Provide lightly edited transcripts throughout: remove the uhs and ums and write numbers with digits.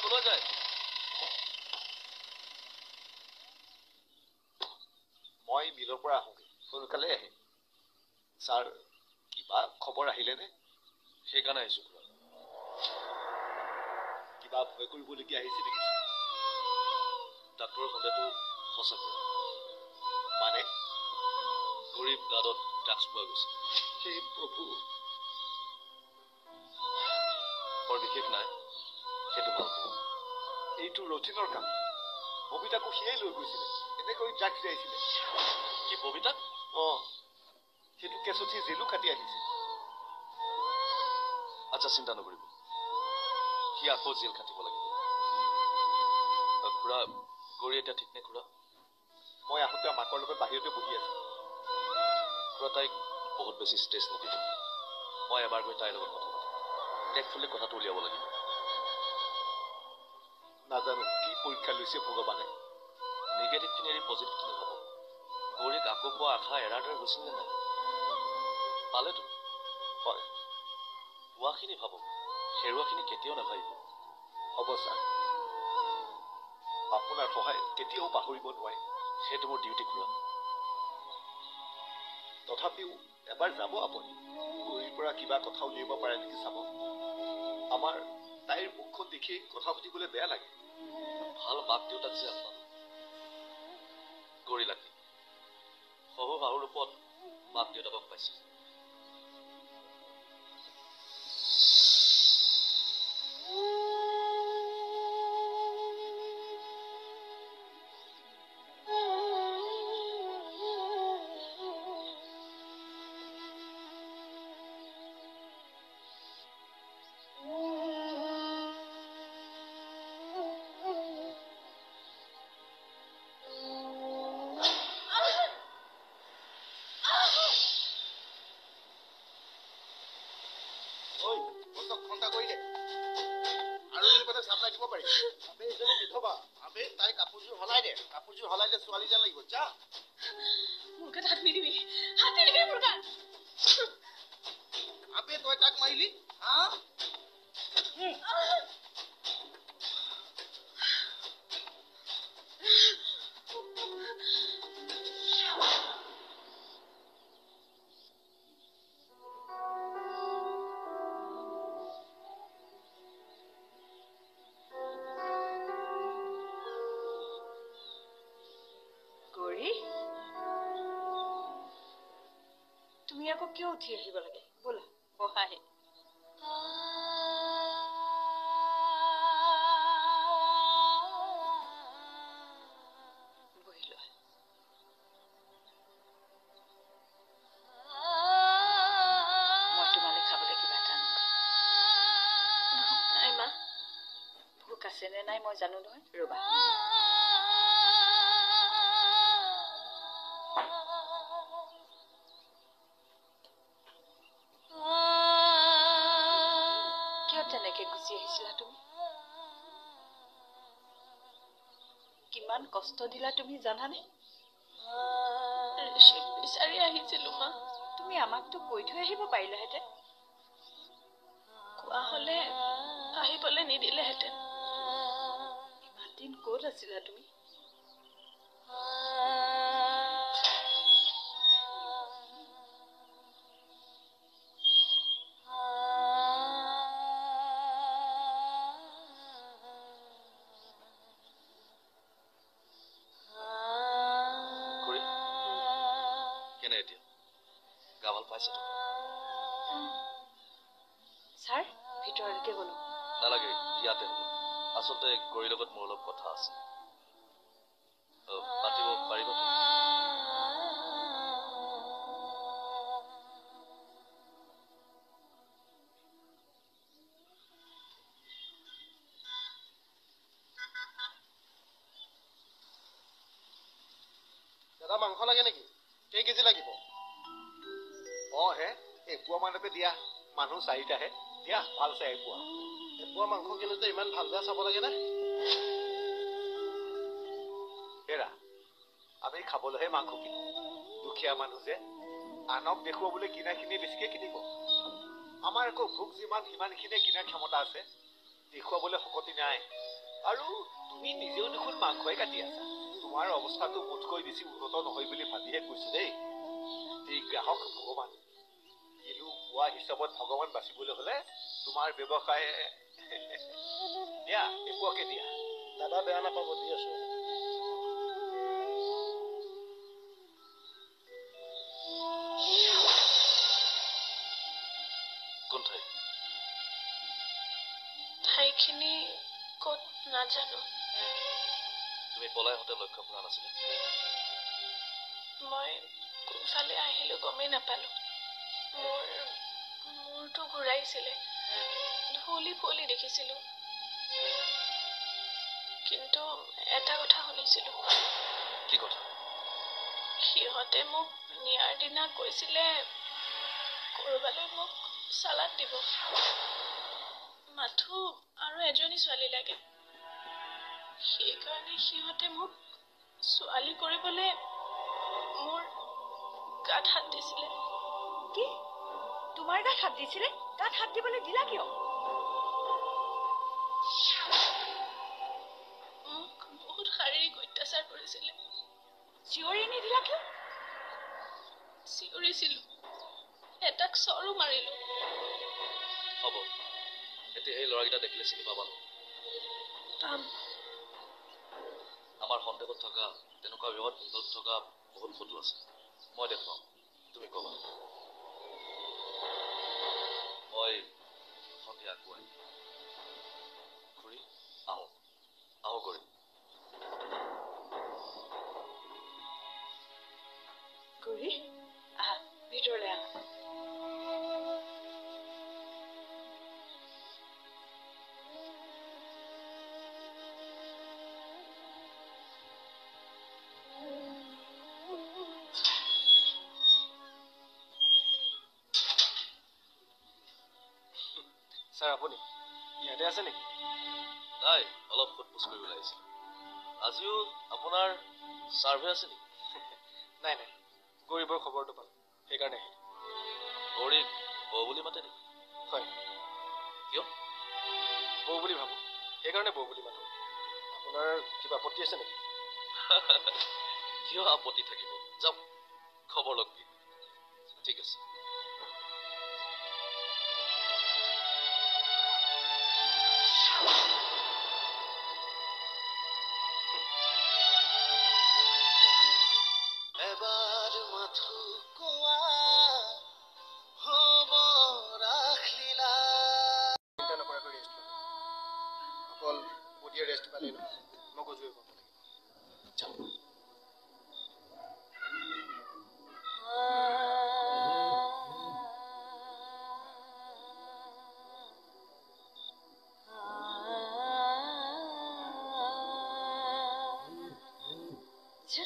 কলৈ যায়? মই মিলৰ পৰা আহোঁগৈ, সোনকালে আহিম। ছাৰ, কিবা খবৰ আহিলেনে? সেইকাৰণে আহিছোঁ খুৰা। কিবা ভয় কৰিবলগীয়া আহিছে নেকি ছাৰ? ডাক্তৰৰ সন্দেহটো সঁচা খুৰা। মানে? গৰীৰ ব্লাডত ড্ৰাগছ পোৱা গৈছে। হে প্ৰভু! বৰ বিশেষ নাই, সেইটো ভাল খবৰ। এইটো ৰথিনৰ কাম। ববিতাকো সিয়েই লৈ গৈছিলে, এনেকৈ ড্ৰাগছ দিয়াইছিলে। কি, ববিতাক? অঁ, সেইটো কেছত সি জেলো খাটি আহিছে। আচ্ছা, চিন্তা নকৰিব, সি আকৌ জেল খাটিব লাগিব। খুৰা, গৌৰী এতিয়া ঠিক নে খুৰা? মই আহোঁতে মাকৰ লগত বাহিৰতে বহি আছো। খুৰা, তাইক বহুত বেছি ষ্ট্ৰেছ নিদিব। মই এবাৰ গৈ তাইৰ লগত কথা পাতিম। টেকফুলি কথাটো উলিয়াব লাগিব। নাজানো কি পৰীক্ষা লৈছে ভগৱানে। নিগেটিভখিনি এৰি পজিটিভখিনি ভাবক। গৌৰীক আকৌ পোৱা আশা এৰাৰ দৰে হৈছিল নে নাই? পালেতো। হয়। পোৱাখিনি ভাবক, হেৰুৱাখিনি কেতিয়াও নাভাবিব। হ'ব ছাৰ, আপোনাৰ সহায় কেতিয়াও পাহৰিব নোৱাৰিম। সেইটো মোৰ ডিউটি খুৰা। তথাপিও এবাৰ যাব আপুনি, গৌৰীৰ পৰা কিবা কথা উলিয়াব পাৰে নেকি চাব। আমাৰ তাইৰ মুখখন দেখি কথা পাতিবলৈ বেয়া লাগে। ভাল মাক দেউতাক যে আপোনালোক। গৌৰী লাকি শহু শাহুৰ ৰূপত মাক দেউতাকক পাইছে। তুমি আকৌ কিয় উঠি আহিব লাগে? ব'লা, বহাহে। বহি লোৱা। মই তোমালৈ খাবলৈ কিবা এটা আনোগৈ। ভোক নাই মা। ভোক আছে নে নাই মই জানো নহয়, ৰ'বা। কিয় তেনেকে গুচি আহিছিলা তুমি? কিমান কষ্ট দিলা তুমি জানানে? ঋষিক বিচাৰি আহিছিলো মা। তুমি আমাকতো কৈ থৈ আহিব পাৰিলাহেঁতেন। কোৱা হলে আহিবলৈ নিদিলেহেঁতেন। ইমান দিন ক'ত আছিলা তুমি? ছাৰ, ভিতৰলৈকে গ'লো। নালাগে, ইয়াতে হ'ব। আচলতে গৌৰীৰ লগত মোৰ অলপ কথা আছে, পাতিব পাৰিব? দাদা, মাংস লাগে নেকি? কেই কেজি লাগিব? অঁ হে, এপোৱা মানতে দিয়া, মানুহ চাৰিটাহে। দিয়া, ভাল চাই এপোৱা। এপোৱা মাংস কিনোতে ইমান ভাল বেয়া চাব লাগে নে? হেৰা, আমি খাবলৈহে মাংস কিনো। দুখীয়া মানুহ যে, আনক দেখুৱাবলৈ কিনাখিনিয়ে বেছিকে কিনিব। আমাৰ আকৌ ভোক যিমান সিমানখিনিয়ে কিনাৰ ক্ষমতা আছে, দেখুৱাবলৈ শকতি নাই। আৰু তুমি নিজেও দেখোন মাংসই কাটি আছা। তোমাৰ অৱস্থাটো মোতকৈ বেছি উন্নত নহয় বুলি ভাবিহে কৈছো দেই। এই গ্ৰাহক ভগৱান, কিলো পোৱা হিচাপত ভগৱান বাচিবলৈ হলে তোমাৰ ব্যৱসায় দিয়া, এপুৱাকে দিয়া। দাদা বেয়া নাপাব, দি আছো। কোন ঠাই? ঠাইখিনি ক'ত নাজানো। তুমি পলাই আহোঁতে লক্ষ্য কৰা নাছিলে? মই কোনফালে আহিলো গমেই নাপালো। মোৰ মূৰটো ঘূৰাইছিলে, ধূলি ফুলি দেখিছিলো। কিন্তু এটা কথা শুনিছিলো। কি কথা? সিহঁতে মোক নিয়াৰ দিনা কৈছিলে ক'ৰবালৈ মোক চালান দিব, মাথো আৰু এজনী ছোৱালী লাগে। সেইকাৰণে সিহঁতে মোক ছোৱালী কৰিবলৈ মোৰ গাত হাত দিছিলে। কি? তোমাৰ গাত হাত দিছিলে? গাত হাত দিবলৈ দিলা কিয়? মোক বহুত শাৰীৰিক অত্যাচাৰ কৰিছিলে। চিঞৰি নিদিলা কিয়? চিঞৰিছিলো, এটাক চৰো মাৰিলো। হ'ব, এতিয়া সেই ল'ৰাকেইটা দেখিলে চিনি পাবা ন? পাম। আমাৰ সন্দেহত থকা তেনেকুৱা বিবাহত ইনভলভ থকা বহুত ফটো আছে, মই দেখুৱাম, তুমি ক'বা। মই সন্ধিয়া আকৌ আহিম। খুৰী, আহোঁ আহোঁ কৰি। গৌৰী, আহা, ভিতৰলৈ আহা। ছাৰ, আপুনি ইয়াতে আছে নেকি? নাই, অলপ সোধ পোছ কৰি ওলাই আহিছিলোঁ। আজিও আপোনাৰ ছাৰ্ভে আছে নেকি? নাই নাই, গৰীবৰ খবৰটো পালোঁ, সেইকাৰণে আহিলোঁ। গৌৰীক বৌ বুলি মাতে নেকি? হয়। কিয়? বৌ বুলি ভাবোঁ, সেইকাৰণে বৌ বুলি মাতোঁ। আপোনাৰ কিবা আপত্তি আছে নেকি? কিয় আপত্তি থাকিব? যাওক, খবৰ লওক। ঠিক আছে। এবাৰ মাথো কোৱা হ'ব ৰাসলীলা। চিন্তা নকৰাকৈ ৰেষ্ট ল'ব। অকল বডিয়ে ৰেষ্ট পালেই নহয়, মগজুৱে পাব লাগিব। যাওঁ। আচ্ছা,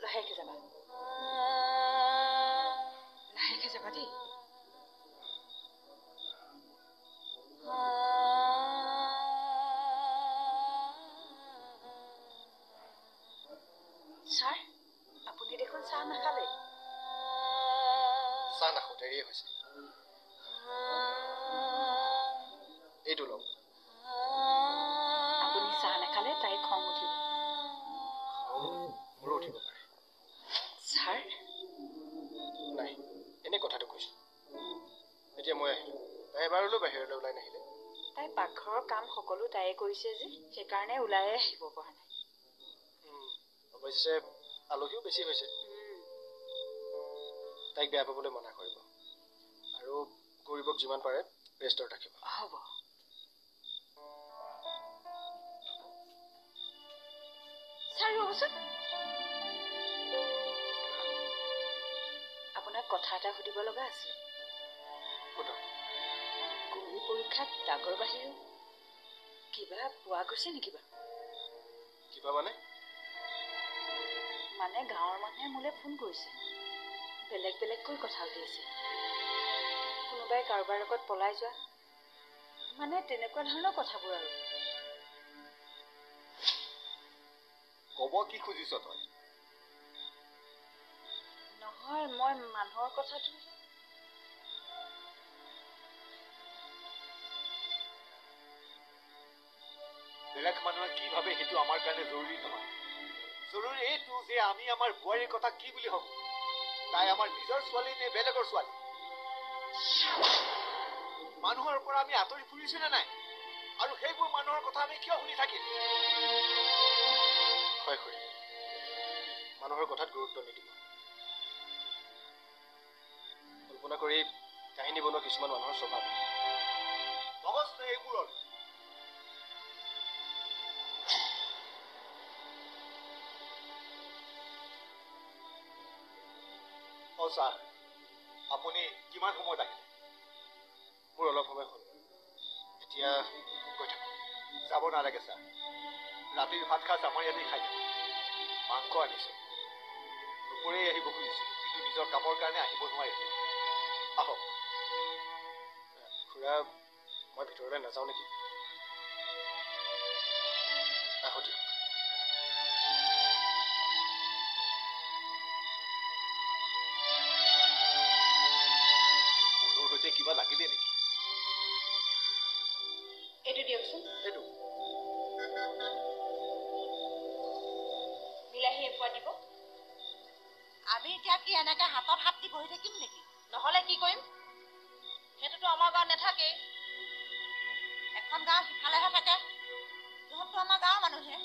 লাহেকে যাবা, লাহেকে যাবা দেই। ছাৰ, আপুনি দেখোন চাহ নাখালে। চাহ নাখাওঁ, দেৰিয়ে হৈছে। এইটো লওক। আপুনি চাহ নাখালে তাইৰ খং উঠিব। খং মোৰো উঠিব পাৰে। ছাৰ। নাই, এনেই কথাটো কৈছোঁ। এতিয়া মই আহিলোঁ, তাই এবাৰলৈ বাহিৰলৈ ওলাই নাহিলে। তাই পাকঘৰৰ কাম সকলো তাইয়ে কৰিছে যে, সেইকাৰণে ওলায়ে আহিব পৰা নাই। অৱশ্যে আলহীও বেছি হৈছে। তাইক বেয়া পাবলৈ মানা কৰিব, আৰু গৌৰীবক যিমান পাৰে ৰেষ্টত ৰাখিব। হ'ব। ছাৰ, ৰ'বচোন, আপোনাক কথা এটা সুধিব লগা আছিলে। সোধক। গৌৰী পৰীক্ষাত দাগৰ বাহিৰেও কিবা পোৱা গৈছে নেকি বাৰু? কিবা মানে? মানে গাঁৱৰ মানুহে মোলৈ ফোন কৰিছে, বেলেগ বেলেগকৈ কথা উলিয়াইছে। কোনোবাই কাৰোবাৰ লগত পলাই যোৱা, মানে তেনেকুৱা ধৰণৰ কথাবোৰ আৰু। ক'ব কি খুজিছ তই? নহয়, মই মানুহৰ কথাটো। বেলেগ মানুহে কি ভাবে সেইটো আমাৰ কাৰণে জৰুৰী নহয়। জৰুৰী এইটো যে আমি আমাৰ বোৱাৰীৰ কথা কি বুলি ভাবো। তাই আমাৰ নিজৰ ছোৱালী নে বেলেগৰ ছোৱালী? মানুহৰ পৰা আমি আঁতৰি ফুৰিছো নে নাই? আৰু সেইবোৰ মানুহৰ কথা আমি কিয় শুনি থাকিম? হয় খুৰী, মানুহৰ কথাত গুৰুত্ব নিদিব। কল্পনা কৰি কাহিনী বনোৱা কিছুমান মানুহৰ স্বভাৱ। মগজ নাই এইবোৰৰ। অ ছাৰ, আপুনি কিমান সময়ত আহিলে? মোৰ অলপ সময় হ'ল, এতিয়া গৈ থাকোঁ। যাব নালাগে ছাৰ, ৰাতিৰ ভাত সাজ আমাৰ ইয়াতেই খাই যাব। মাংস আনিছোঁ, দুপৰীয়াই আহিব খুজিছিলোঁ, কিন্তু নিজৰ কামৰ কাৰণে আহিব নোৱাৰিলোঁ। আহক। খুৰা, মই ভিতৰলৈ নাযাওঁ নেকি? আহো দিয়ক। মোৰ সৈতে কিবা লাগিলে নেকি? এইটো দিয়কচোন। এইটো বিলাহী এপোৱা দিব। আমি এতিয়া কি এনেকে হাতত হাত দি বহি থাকিম নেকি? নহ'লে কি কৰিম? সেইটোতো আমাৰ গাঁৱত নাথাকেই, এখন গাঁও সিফালেহে থাকে। সিহঁততো আমাৰ গাঁৱৰ মানুহে,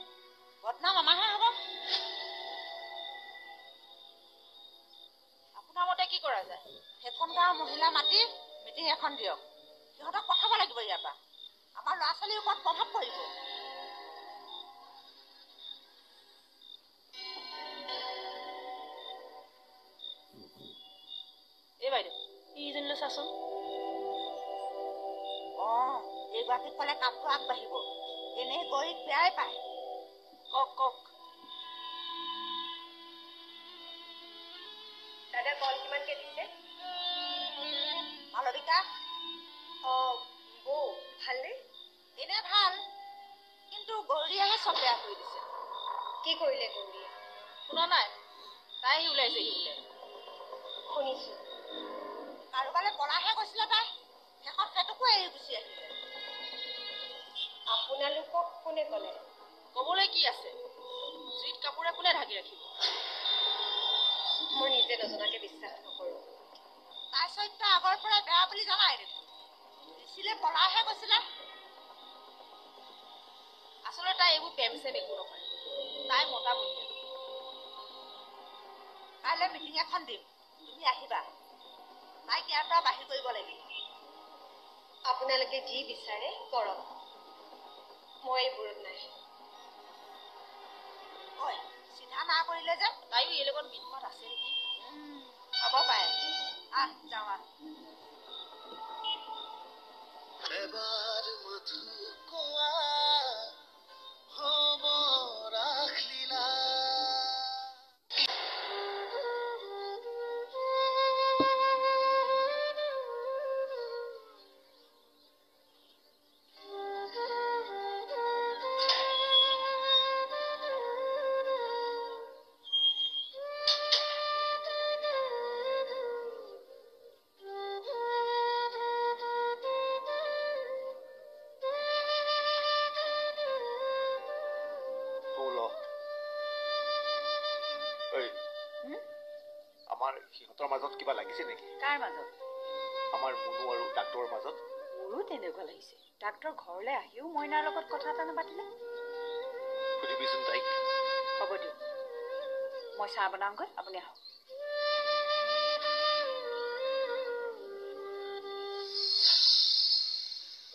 বদনাম আমাৰহে হ'ব। আপোনাৰ মতে কি কৰা যায়? সেইখন গাঁৱৰ মহিলা মাতি মিটিং এখন দিয়ক, সিহঁতক পঠাব লাগিব ইয়াৰ পৰা। আমাৰ ল'ৰা ছোৱালীৰ ওপৰত প্ৰভাৱ পৰিব। এই বাইদেউ, এইজনীলৈ চাচোন। অ, এইগৰাকীক ক'লে কামটো আগবাঢ়িব, এনেই গৌৰীক বেয়াই পায়। কওক কওক। দাদা, কল কিমানকে দিছে? মালবিকা। অ বৌ, ভালনে? এনে ভাল, কিন্তু গৌৰীয়েহে চব বেয়া কৰি দিছে। কি কৰিলে গৌৰীয়ে? শুনা নাই, তাই আহি ওলাইছেহি বোলে। শুনিছো। কাৰোবালৈ পলাহে গৈছিলে তাই, শেষত সেইটোকো এৰি গুচি আহিলে। আপোনালোকক কোনে ক'লে? ক'বলৈ কি আছে, জুইত কাপোৰে কোনে ঢাকি ৰাখিব? মই নিজে নজনাকে বিশ্বাস নকৰোঁ। তাই চৰিত্ৰ আগৰ পৰাই বেয়া বুলি জানাই দেখোন। দিছিলে পলাহে গৈছিলে। আচলতে তাই এইবোৰ প্ৰেম চেম একো নহয়, তাই মতা বুদ্ধি। কাইলৈ মিটিং এখন দিম, তুমি আহিবা। তাইক ইয়াৰ পৰা বাহিৰ কৰিব লাগিব। আপোনালোকে যি বিচাৰে কৰক, মই এইবোৰত নাই। ঐ, চিধা না কৰিলে যে। তাইও এই লগত মিটমাত আছে নেকি? হ'ব পাৰে। আহ যাওঁ আহ। এবাৰ মাথো কোৱা, হ'ব ৰাসলীলা। আমাৰ সিহঁতৰ মাজত কিবা লাগিছে নেকি? কাৰ মাজত? আমাৰ মুনু আৰু ডাক্তৰৰ মাজত। মোৰো তেনেকুৱা লাগিছে। ডাক্তৰ ঘৰলৈ আহিও মইনাৰ লগত কথা এটা নাপাতিলে। সুধিবিচোন তাইক। হ'ব দিয়ক, মই চাহ বনাওঁগৈ, আপুনি আহক।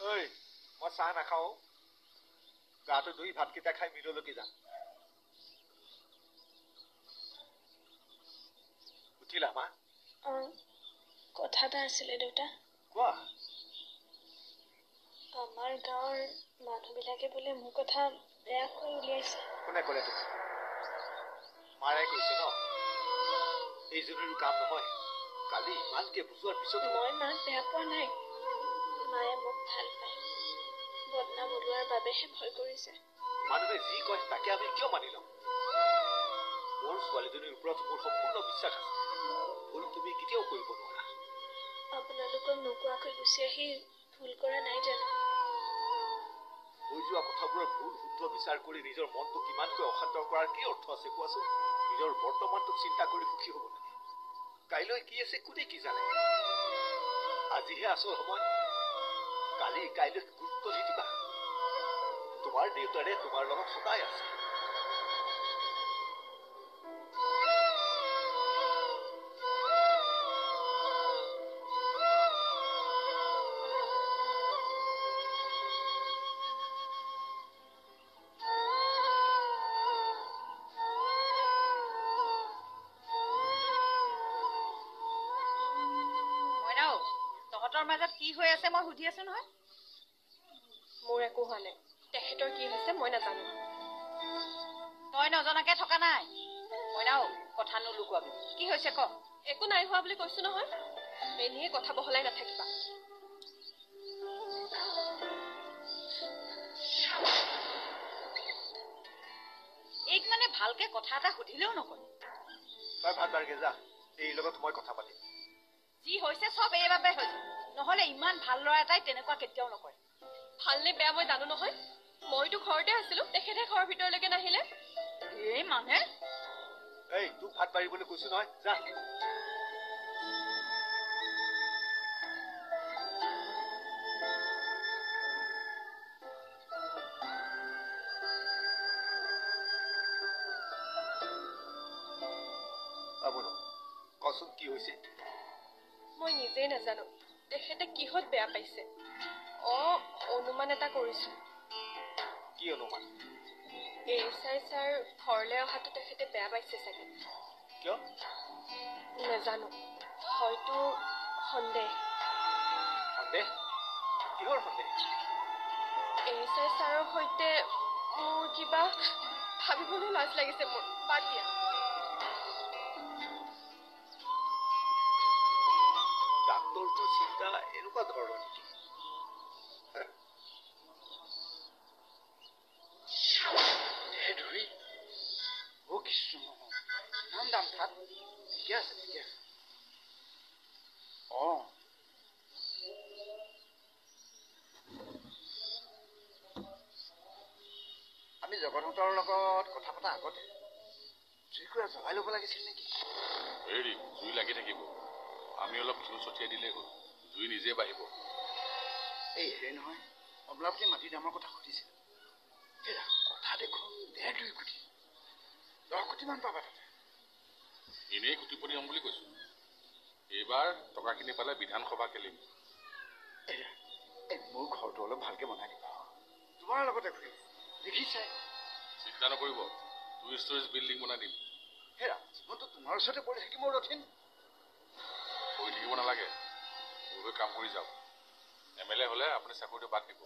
ঐ, মই চাহ নাখাওঁ, গাটো ধুই ভাতকেইটা খাই মিললৈকে যাম। উঠিলা মা? অ, কথা এটা আছিলে দেউতা। কোৱা। আমাৰ গাঁৱৰ মানুহবিলাকে বোলে মোৰ কথা বেয়াকৈ উলিয়াইছে। কোনে ক'লে তোক? মাৰে কৈছে ন? এইজনীৰো কাম নহয়। কালি ইমানকে বুজোৱাৰ পিছতো। মই মাক বেয়া পোৱা নাই, মায়ে মোক ভাল পায়। বদনাম ওলোৱাৰ বাবেহে ভয় কৰিছে। মানুহে যি কয় তাকে আমি কিয় মানি ল'ম? মোৰ ছোৱালীজনীৰ ওপৰত মোৰ সম্পূৰ্ণ বিশ্বাস আছে। ভুল তুমি কেতিয়াও কৰিব নোৱাৰা। আপোনালোকক নোকোৱাকৈ গুচি আহি ভুল কৰা নাই জানো? হৈ যোৱা কথাবোৰৰ ভুল শুদ্ধ বিচাৰ কৰি নিজৰ মনটো কিমানকৈ অশান্ত কৰাৰ কি অৰ্থ আছে কোৱাচোন? নিজৰ বৰ্তমানটোক চিন্তা কৰি সুখী হ'ব লাগে। কাইলৈ কি আছে কোনে কি জানে? আজিহে আচল সময়। কালি কাইলৈ গুৰুত্ব নিদিবা। তোমাৰ দেউতাৰে তোমাৰ লগত সদায় আছে। তহঁতৰ মাজত কি হৈ আছে মই সুধি আছো নহয়। মোৰ একো হোৱা নাই, তেখেতৰ কি হৈছে মই নাজানো। তই নজনাকে থকা নাই মইনাও, কথা নোলুকুৱাবি। কি হৈছে ক? একো নাই হোৱা বুলি কৈছো নহয়। এনেয়ে কথা বহলাই নাথাকিবা। এইক মানে ভালকে কথা এটা সুধিলেও নকয়। তই ভাত বাঢ়গে যা, এই লগত মই কথা পাতিম। যি হৈছে চব এইবাবে হৈছে, নহলে ইমান ভাল ল'ৰা এটাই তেনেকুৱা কেতিয়াও নকৰে। ভালনে বেয়া মই জানো নহয়। মইতো ঘৰতে আছিলো, তেখেতহে ঘৰৰ ভিতৰলৈকে নাহিলে। এই মানে এই তোক ভাত বাঢ়িবলৈ কৈছো নহয়, যা। বাবুনো কচোন কি হৈছে? মই নিজেই নাজানো তেখেতে কিহত বেয়া পাইছে। অ, অনুমান এটা কৰিছো। কি অনুমান? এএছআই ছাৰ ঘৰলৈ অহাটো তেখেতে বেয়া পাইছে চাগে। কিয় নাজানো, হয়তো সন্দেহ। সন্দেহ? কিহৰ সন্দেহ? এএছআই ছাৰৰ সৈতে মোৰ কিবা ভাবিবলৈ লাজ লাগিছে মোৰ। বাদ দিয়া। ডাক্তৰটোৰ চিন্তা এনেকুৱা ধৰণৰ নেকি? দাম দাম ভাত ঠিকে আছে, ঠিকে আছে। অঁ, আমি জগন্নাথৰ লগত কথা পতা আগতে জুইকুৰা জ্বলাই ল'ব লাগিছিল নেকি? হেৰি, জুই লাগি থাকিব, আমি অলপ ঘিউ ছটিয়াই দিলেই হ'ল, জুই নিজে বাঢ়িব। এই হেৰি নহয়, অমলাপতি মাটিৰ দামৰ কথা সুধিছিল। কথা দেখোন 1.5-2 কোটি, 10 কোটিমান পাবা তাতে। এনেই কোটিপতি হ'ম বুলি কৈছোঁ। এইবাৰ টকাখিনি পালে বিধানসভা খেলিম। এই মোৰ ঘৰটো অলপ ভালকৈ বনাই দিবা, তোমাৰ লগতে ঘূৰিম, দেখিছাই। চিন্তা নকৰিব, 2 ষ্ট'ৰেজ বিল্ডিং বনাই দিম। হেৰা, জীৱনটো তোমাৰ ওচৰতে পৰি থাকিম ৰথিন। পৰি থাকিব নালাগে, মোৰ হৈ কাম কৰি যাওক। এম এল এ হ'লে আপুনি চাকৰিটো বাদ দিব,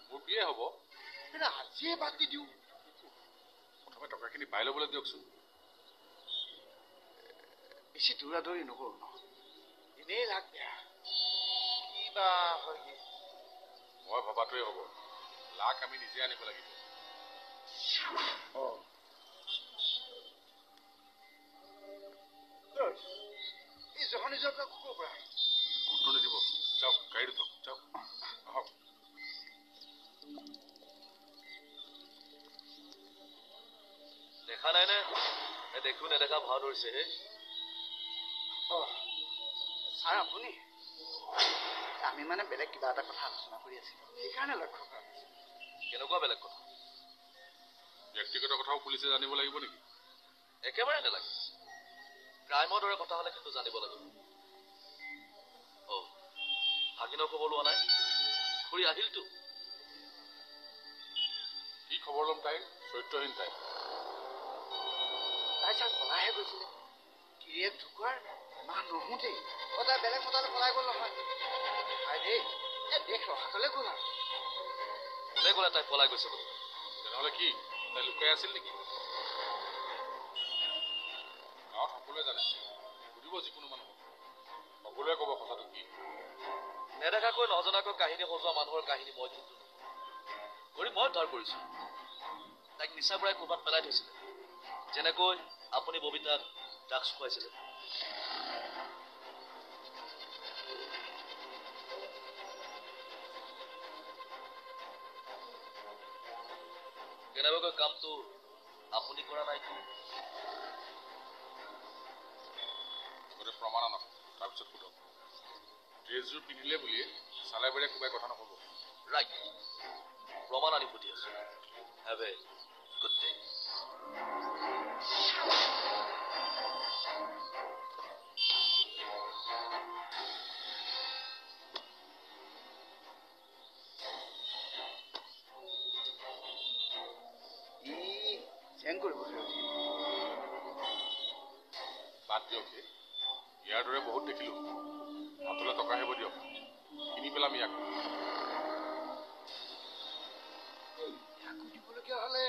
মোৰ বিয়ে হ'ব। হেৰা, আজিয়ে বাদ দি দিওঁ। প্ৰথমে টকাখিনি পাই ল'বলৈ দিয়কচোন। বেছি দৌৰা দৌৰি নকৰোঁ ন, এনেই লাগ বেয়া। কিবা হয়গে। মই ভবাটোৱে হ'ব, লাক আমি নিজে আনিব লাগিব। অঁ, এই জহনী যোৱাটো ক'ৰ পৰা? গুৰুত্ব নিদিব, যাওক গাড়ীত উঠক, যাওক আহক। দেখা নাই নে? দেখো নেদেখা ভাও ধৰিছে হে। অঁ ছাৰ, আপুনি? আমি মানে বেলেগ কিবা এটা কথা আলোচনা কৰি আছিলোঁ, সেইকাৰণে লক্ষ্য কৰা নাছিলোঁ। কেনেকুৱা বেলেগ কথা? ব্যক্তিগত কথাও পুলিচে জানিব লাগিব নেকি? একেবাৰে নালাগে। ক্ৰাইমৰ দৰে কথা হ'লে কিন্তু জানিব লাগিব। অ, ভাগিনৰ খবৰ লোৱা নাই? খুৰী আহিলতো। কি খবৰ ল'ম তাইৰ? চৰিত্ৰহীন তাই। তাই ছাৰ পলাইহে গৈছিলে, গিৰিয়েক ঢুকোৱাৰ এমাহ নহওঁতেই অ তাই বেলেগ মতালৈ পলাই গ'ল নহয়। হায় দেই, এই দেশ ৰখাতলৈ গ'ল আৰু। কোনে ক'লে তাই পলাই গৈছে বুলি? তেনেহ'লে কি তাই লুকাই আছিল নেকি? গাঁৱত সকলোৱে জানে, সুধিব যিকোনো মানুহক, সকলোৱে ক'ব কথাটো কি। নেদেখাকৈ নজনাকৈ কাহিনী সজোৱা মানুহৰ কাহিনী মই কিন্তু কৰি মই উদ্ধাৰ কৰিছো। তাইক নিচা পৰাই ক'ৰবাত পেলাই থৈছিলে, যেনেকৈ আপুনি ববিতাক ড্ৰাগছ খুৱাইছিলে। কেনেবাকৈ কামটো আপুনি কৰা নাইতো? আগতে প্ৰমাণ আনক, তাৰপিছত সোধক। ড্ৰেছযোৰ পিন্ধিলে বুলিয়ে চালে বেৰে কোবাই কথা নক'ব। ৰাইট, প্ৰমাণ আনি পঠিয়াইছো। Have a good day. বাদ দিয়ক হে, ইয়াৰ দৰে বহুত দেখিলো। হাতলৈ টকা আহিব দিয়ক, কিনি পেলাম ইয়াক। ইয়াকো দিবলগীয়া হ'লে